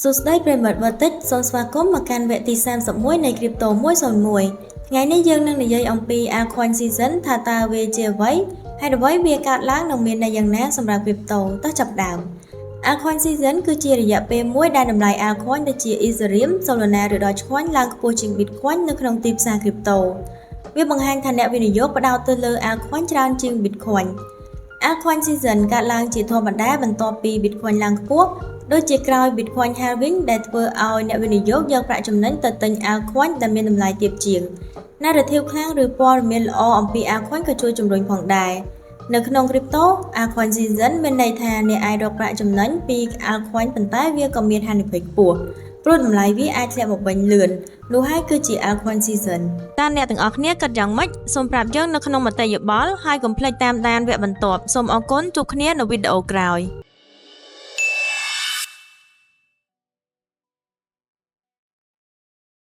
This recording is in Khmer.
សួស្តីប្រិយមិត្ត Vertex សូមស្វាគមន៍មកកាន់វគ្គទី31នៃ Crypto 101ថ្ងៃនេះយើងនឹងនិយាយអំពី Altcoin Season ថាតើវាជាអ្វីហេតុអ្វីវាកើតឡើងនិងមានន័យយ៉ាងណាសម្រាប់ Crypto តោះចាប់ផ្ដើម Altcoin Season គឺជារយៈពេលមួយដែលតម្លៃ Altcoin ដូចជា Ethereum, Solana ឬ Dogecoin ឡើងខ្ពស់ជាង Bitcoin នៅក្នុងទីផ្សារ Crypto វាបង្ហាញថាអ្នកវិនិយោគផ្ដោតទៅលើ Altcoin ច្រើនជាង Bitcoin។ Altcoin Season កើតឡើងជាធម្មតាបន្ទាប់ពី Bitcoin ឡើងខ្ពស់ដូចជាក្រោយ Bitcoin halving ដែលធ្វើឲ្យអ្នកវិនិយោគយកប្រាក់ចំណេញទៅទិញ Altcoin ដែលមានតម្លៃទាបជាង Narrative ខ្លាំងឬព័ត៌មានល្អអំពី Altcoin ក៏ជួយជំរុញផងដែរនៅក្នុង Crypto Altcoin Season មានន័យថាអ្នកអាចរកប្រាក់ចំណេញពី Altcoin ប៉ុន្តែវាក៏មានហានិភ័យខ្ពស់ព្រោះតម្លៃវាអាចធ្លាក់មកវិញលឿននោះហើយគឺជា Altcoin Season។ តើអ្នកទាំងអស់គ្នាគិតយ៉ាងម៉េចសូមប្រាប់យើងនៅក្នុងមតិយោបល់ហើយកុំភ្លេចតាមដានវគ្គបន្ទាប់សូមអរគុណជួបគ្នានៅវីដេអូក្រោយ។